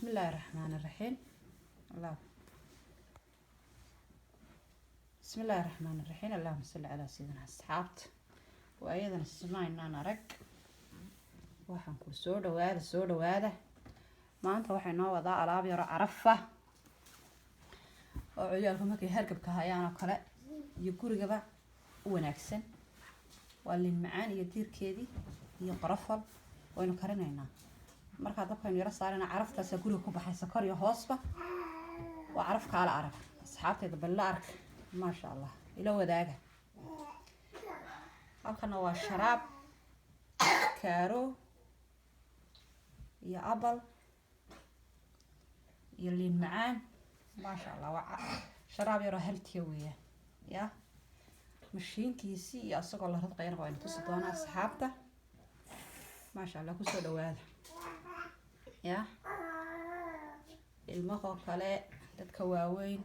Bismi illaahi raxmaani raxiim. Allah, bismi illaahi raxmaani raxiim. Allahuma salli calaa sayidina. Asxaabta, waa iyadana simaynaan arag. Waxaan ku soo dhawaada, soo dhawaada. Maanta waxay noo wadaa alaab yaro carafa oo ciyaalka markay hargabka hayaan oo kale iyo gurigaba u wanaagsan. Waa liin macaan iyo diirkeedii iyo qorofal. Waynu karinaynaa. Markaa dabkaynu yaro saarayna, caraftaasaa guriga ku baxaysa kor iyo hoosba. Waa caraf kaala arag, asxaabteyda. Balla ark, maasha Allah, ila wadaaga. Halkana waa sharaab kaaro iyo apple iyo liin macaan. Maasha Allah, waa sharaab yaroo healthy ah weeyaan. Ya mashiinkiisii iyo asagoo la radqayana waynu tusi doonaa, asxaabta. Maasha Allah, kusoo dhawaada. Ya ilmahoo kale, dadka waaweyn,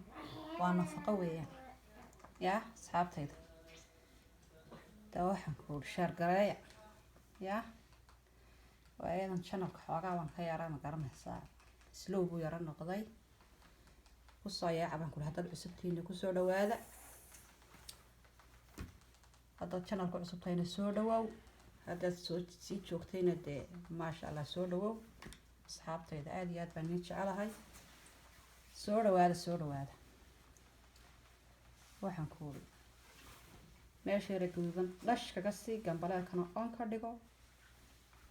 waa nafaqo weeyaan. Ya asxaabtayda, da waxaan ku share gareeya. Ya waa iyadan channelka xoogaa waan ka yaraa, ma garanaysaa, slow buu yaro noqday. Kusoo yaaca baan kuli. Haddaad cusubtihiina, kusoo dhawaada. Haddaad channelka cusub tahayna, soo dhawow. Haddaad soo sii joogtayna, dee maasha Allah, soo dhawow. Asxaabtayda, aada iyo aad baan niin jecelahay. Soo dhawaada, soo dhawaada. Waxaan ku uri meesha yara guduudan dhash kaga sii, gambaleelkana on ka dhigo.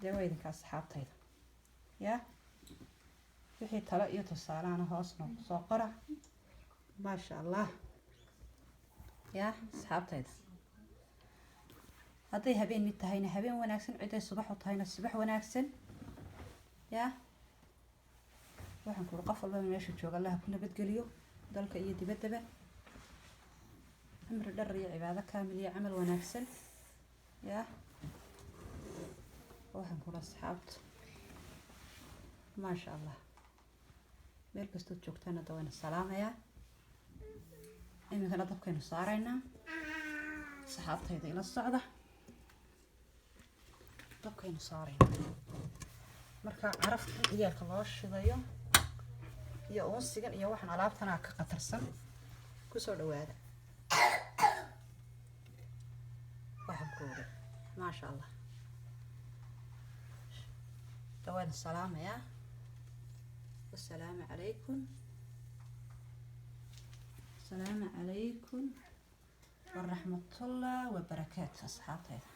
Dee waa idinka, asxaabtayda. Ya wixii talo iyo tusaalahana hoos noogu soo qora. Maasha Allah. Ya asxaabtayda, hadday habeen mid tahayna, habeen wanaagsan. Ciday subax u tahayna, subax wanaagsan. Ya waxaan ku uri qof walbaba meesha jooga Allaha ku nabadgeliyo, dalka iyo dibaddaba. Cimri dhar iyo cibaado kaamil iyo camal wanaagsan. Ya waxaan ku uri asxaabta, maasha Allah, meel kastood joogtaan hadda wayna salaamayaa. Iminkana dabkaynu saaraynaa. Asxaabtayda, ila socda. Dabkaynu saaraynaa. Marka carafta ciyaalka loo shidayo iyo uunsigan iyo waxaan alaabtanaa ka qatarsan. Kusoo dhawaada. Waxaan ku uri maasha Allah, dawaana salaamayaa. Wasalaamu calaykum, asalaamu calaykum waraxmatullah wabarakaatu, asxaabtayda.